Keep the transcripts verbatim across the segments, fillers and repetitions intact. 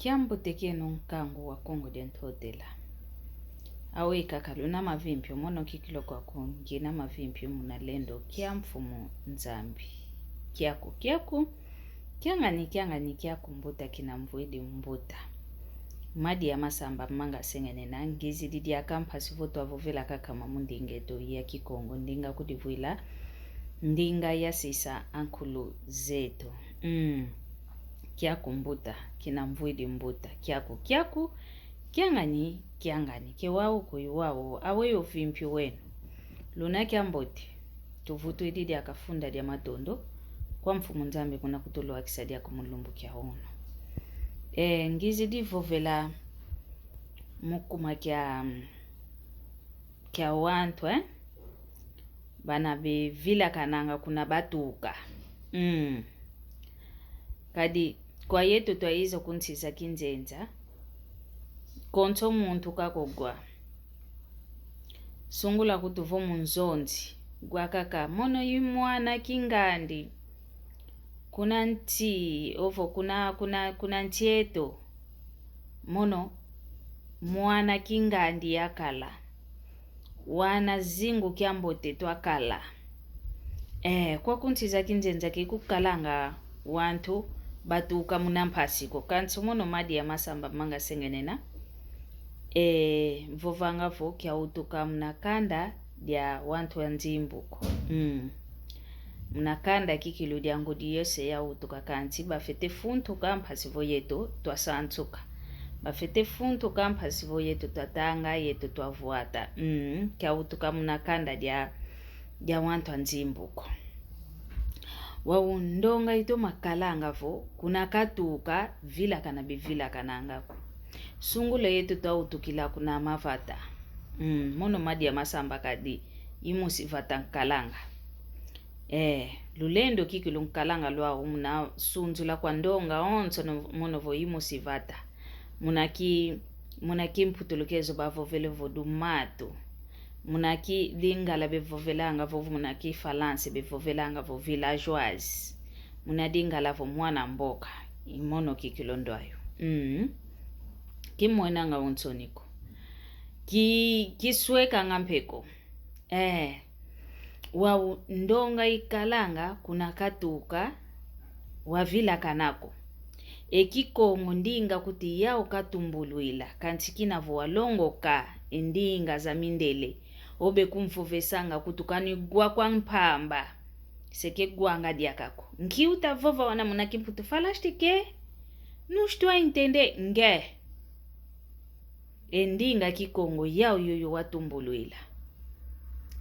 Kiambote kieno nkangu wa Kongo dia Ntotela. Aweyi kaka luna mavimpio, mono kikilu kwaku ngina mavimpio muna lendo kia Mfumu Nzambi. Kiaku, kiaku, kiangani, kiangani, kiaku mbuta kina mvwidi mbuta. Madi ya masamba manga sengenena, ngizidi diaka mpasi vo twavovela kaka mamu ndinga eto ya Kikongo, ndinga kudivwila, ndinga ya sisa ankulu zeto. Mm. Kiaku mbuta, kina mvwidi mbuta, kiaku, kiaku, kiangani, kiangani, ke wau kwe wau, aweyi ovimpi weno. Luna kiambote, tuvutwidi diaka funda dia matondo kwa Mfumu Nzambi kuna kutulwakisa diaka mu lumbu kia unu. E, ngizidi vovela mu kuma kia, kia wantu, eh? Bana bevilakananga kuna batuka. Mm. Kadi kwa yeto twayiza ku nsi za kinzenza, konso muntu kakogwa. Sungula kutu vo mu nzonzi, gwa kaka, mono i mwana kingandi. Kuna nsi, ovo kuna, kuna, kuna nsi eto. Mono, mwana kingandi yakala. Wana zingu kiambote twakala. Eh, kwaku nsi za kinzenza ke kukalanga wantu batuka muna mpasi ko. Kansi mono madi ya masamba manga sengenena. Eh, vovanga vo kiawutuka muna kanda dia wantu wa nzimbu ko. Mm. Muna kanda kikilu dia ngudi yose yawutuka kansi bafwete funtuka mpasi vo yeto twasansuka. Bafwete funtuka mpasi vo yeto twatanga, yeto twavwata. Mm, kiawutuka muna kanda dia, dia wantu a nzimbu ko. Wau ndonga itoma kalanga vo, kuna katuka, vilakana bevilakananga ko. Sungula yeto twawutukila kuna mavata. Mm, mono madi ya masamba kadi, i musi vata nkalanga. Eh, lulendo kikilu nkalanga lwau muna sunzula kwa ndonga onso no, mono vo i musi vata. Muna ki, muna kimputulukezo bavovele vo do mato. Muna kilingala bevovelanga vo, muna kifalanse bevovelanga vo villageoise. Muna lingala vo mwana mboka. I mono kikilu ndwayo. Mm. Kimwenanga unsoni ko. Ki, kiswekanga mpe ko. Eh, wau ndonga ikalanga kuna katuka wavilakana ko. E Kikongo ndinga kuti yau katumbulwila, kansi kina vo walongoka e ndinga za mindele, obe kumvovesanga kutu kanigwa kwa mpamba. Se ke gwanga diaka ko. Nki utavova wana muna kimputu falaste ke? Não estou a entender, nge. E ndinga Kikongo yau yoyo watumbulwila.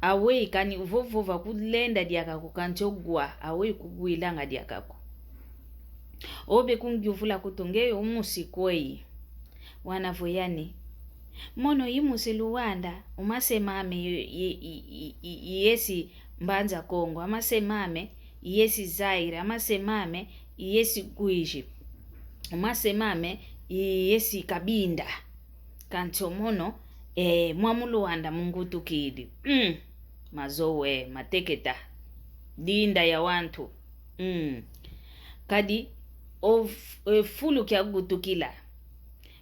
Aweyi kani uvovova kulenda diaka ko kansi ogwa, aweyi kugwilanga diaka ko. Obe kungyuvula kutu nge umusi kweyi. Wana vo yani. Mono i musi Luanda, umasema ame i, i, i, i, i, i yesi Mbanza Kongo, amasema ame i yesi Zaire, amasema ame i yesi Uíge. Umasema ame i yesi Cabinda. Kansi o mono, eh, mwa mu Luanda mungutukidi. Mm. Mazowe, mateketa. Dinda ya wantu. Mm. Kadi, o f-, e fulu kiagutukila.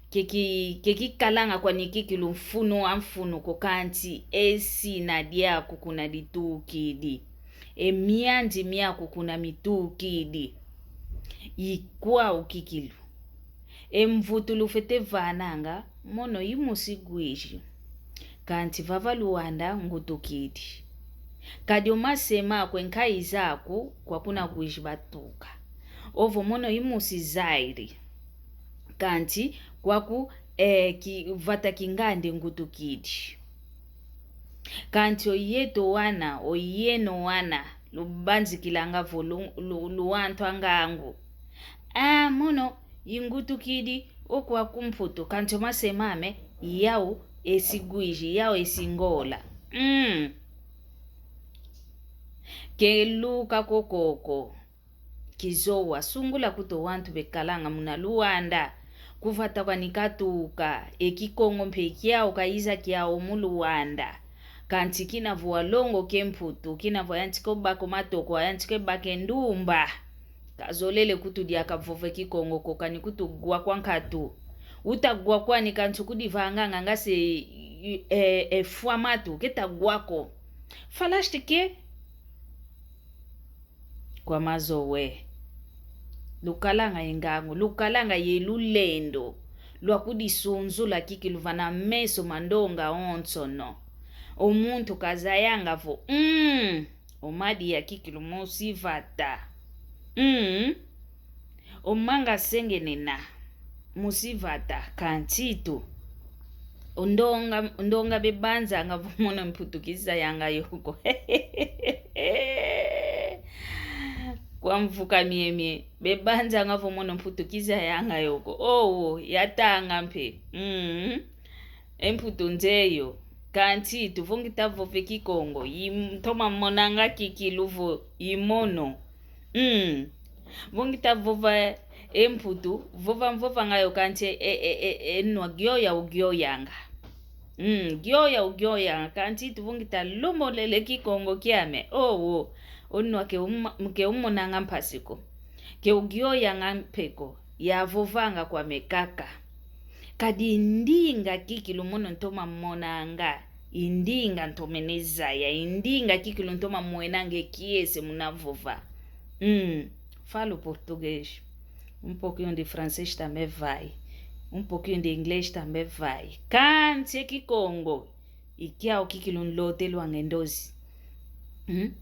Ke ki, ke kikalanga kwani kikilu mfunu a mfunu ko kansi e sina diaku kuna ditukidi. E mianzi miaku kuna mitukidi. I kwau kikilu. E mvutulu fwete vananga, mono i musi Uíge. Kansi vava Luanda ngutukidi. Kadi o masema aku e nkayi zaku kwa kuna Uíge batuka. Ovo mono i musi Zaire. Kansi kwaku, eh, ki, vata kingandi ngutukidi. Kansi o yeto wana, o yeno wana, lubanzikilanga vo lu, lu, luantu a ngangu. Ah, mono, i ngutukidi, o kwaku Mputu, kansi o masema ame, yau esi Uíge, yau esi Ngola. Mm. Keluka kokoko. Kizowa, sungula kutu o wantu bekalanga muna Luanda. Kuvata kwani katuka, e Kikongo mpe kiau kayiza kiau mu Luanda. Kansi kina vo walongoka e Mputu, kina vo ayantika o baka o matoko, ayantika o baka e ndumba. Kazolele kutu diaka vova Kikongo ko, kani kutu gwa kwa nkatu. Uta gwa kwani kansi kudivanganga nga se, e, e, fwa matu, keta gwa ko. Falashi ke? Kwa mazowe. Lukalanga ye ngangu, lukalanga ye lulendo lwa kudisunzula kikilu vana meso ma ndonga onsono. O muntu kazayanga vo, mm, o madi ya kikilu musi vata. Mm. O manga sengenena musi vata, kansi tu o ndonga, o ndonga bebanzanga vo mono mputu kizayanga yo ko. Kwa mvuka miemie, bebanzanga vo mono mputu kizayanga yo ko. Owo, yatanga mpe. Mm. E mputu nzeyo. Kansi tu vo ngita vova e Kikongo, i ntoma monanga kikilu vo i mono. Mm. Vo ngita vova e mputu, vova mvovanga yo kansi e, e, e, e nwa gioya ugioyanga. Mm, gioya ugioyanga, kansi tu vo ngita lombolele Kikongo kiame. Owo, o nwa ke uma-, ke umonanga mpasi ko. Ke ugioyanga mpe ko, yavovanga kwame kaka. Kadi i ndinga kikilu mono ntoma monanga, i ndinga ntomene zaya, i ndinga kikilu ntoma mwenanga e kiese muna vova. Mm. Falo português. Um pouquinho de francês também vai. Um pouquinho de inglês também vai. Kansi e Kikongo, i kiau kikilu nlotelwanga e ndozi. Hmm?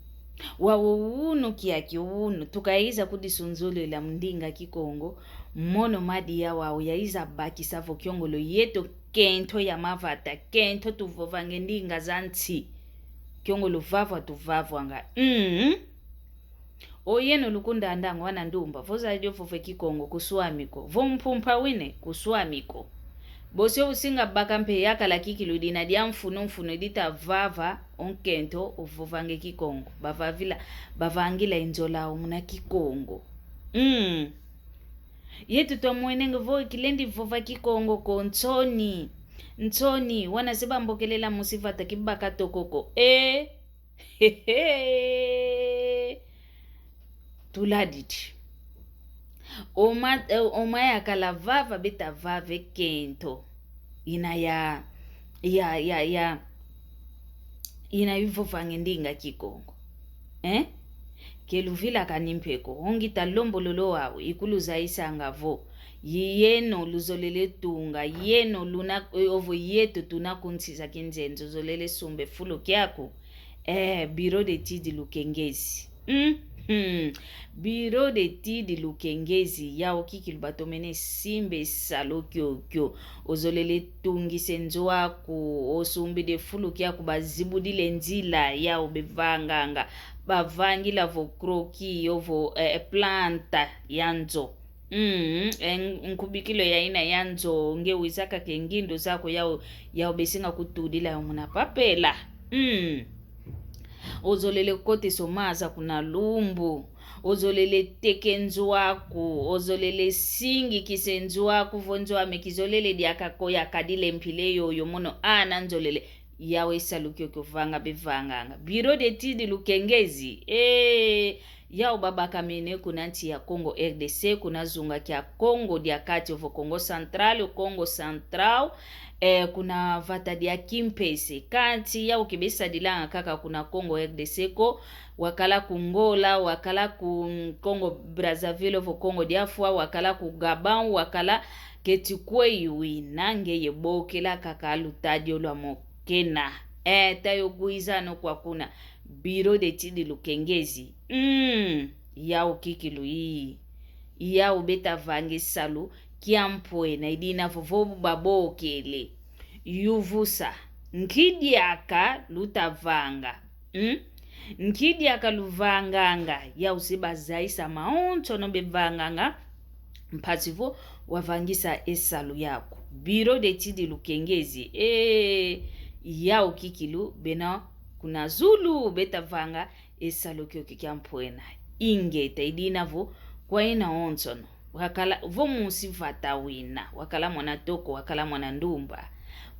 Wau unu kiaki unu, tukaiza kudisunzulila mu ndinga Kikongo, mono madi yawau yaiza bakisa vo kiongolo yeto kento ya mavata, kento tuvovanga e ndinga za nsi. Kiongolo vavwa tuvavwanga. Mm. O yeno lukundandanga wana ndumba, vo zaya dio vova e Kikongo kuswami ko, vo mpumpa wine kuswami ko. Bosi o usinga baka mpe yakala kikilu dina dia mfunu mfunu dita vava o nkento uvovanga e Kikongo. Bavavila, bavangila e nzola au muna Kikongo. Mm. Yetu twamwenenge vo kilendi vova Kikongo ko, nsoni. Nsoni, wana se bambokelela musi vata kibaka toko ko. E. Hehe. Tuladidi. Oma, eh, oma yakala vava beta vava e kento. Ina ya, ya, ya, ya. Ina ivovanga e ndinga Kikongo. Eh? Ke luvilakani mpe ko. O ngita lombololo wau, ikuluzaisanga vo. Yeno luzolele tunga, yeno luna, eh, ovo yeto tuna kunsi za kinzenzo, zolele sumba e fulu kiaku. Eh, Bureau d'Études Lukengezi. Mhm. Bureau d'Études Lukengezi, yau kikilu batomene simba e salu kiokio. Ozolele tungisa e nzo aku, osumbidi e fulu kiaku bazibudila e nzila, yau bevanganga. Bavangila vo croquis, ovo, eh, planta ya nzo. Mm, e n-, nkubikilo ya ina ya nzo, nge wizaka ke ngindu zaku yau, yau besinga kutudila yo muna papela. Mm. Ozolele kotesa o maza kuna lumbu. Ozolele teka e nzo aku. Ozolele singikisa e nzo aku vo nzo ame kizolele diaka ko yakadila e mpila yoyo mono ana nzolele. Yau e salu kiokio vanga bevanganga. Bureau d'Études Lukengezi. Eh, yau babakamene kuna nsi ya Congo R D C, kuna zunga kia Congo dia Kati ovo Congo Central, Congo Central, eh, kuna vata dia Kimpese. Kansi yau ke besadilanga kaka kuna Congo R D C ko, wakala ku Ngola, wakala ku Congo Brazzaville ovo Congo dia Fwa, wakala ku Gabão, wakala keti kweyi wina, ngeye bokela kaka lutadi olwa mo kena. Eh, tayo gwiza ano kwa kuna. Bureau d'Études Lukengezi. Mm, yau kikilu i. Yau beta vanga e salu kia mpwena, i dina vovo babokele. Yuvusa. Nki diaka luta vanga? Mm? Nki diaka luvanganga? Yau se bazaisa mawonsono bevanganga. Mpasi vo wavangisa e salu yaku. Bureau d'Études Lukengezi. Eh, yau kikilu bena kuna zulu beta vanga e salu kiokio kia mpwena. Ingeta, i dina vo kwa ina onsono. Wakala, vo musi vata wina. Wakala mwana toko, wakala mwana ndumba.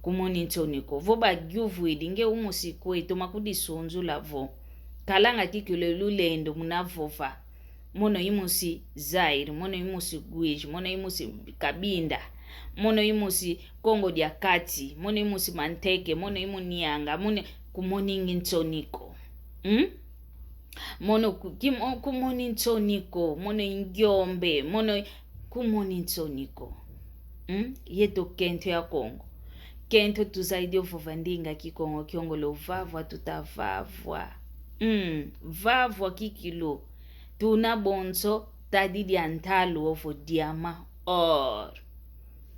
Kumoni nsoni ko. Vo bayuvwidi nge umusi kwe, toma kudisunzula vo. Kalanga kikilu e lulendo muna vova. Mono i musi Zaire, mono i musi Uíge, mono i musi Cabinda, mono i musi Kongo dia Kati, mono i musi Manteke, mono i Munianga, mono kumoningi nsoni ko. Hmm? Mono ku-, kimo-, kumoni nsoni ko, mono i Ngiombe, mono i-, kumoni nsoni ko. Hmm? Yeto kento ya Kongo. Kento tuzayidi ovova ndinga Kikongo, kiongolo vavwa tutavavwa. Hmm, vavwa kikilu. Tuna bonso tadi dia ntalu ovo diamant, or.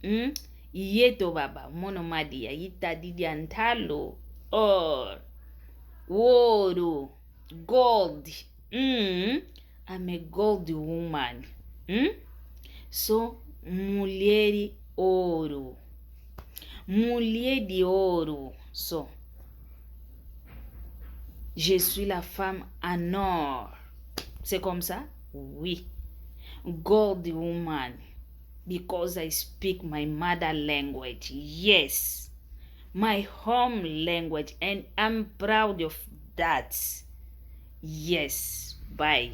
Hmm? Yeto baba, mono madia, i tadi dia ntalu, or. Ouro. Gold. Mm. I'm a gold woman. Mm? So, mulher ouro. Mulher de ouro. So, je suis la femme en or. C'est comme ça? Oui. Gold woman. Because I speak my mother language. Yes. My home language, and I'm proud of that. Yes. Bye.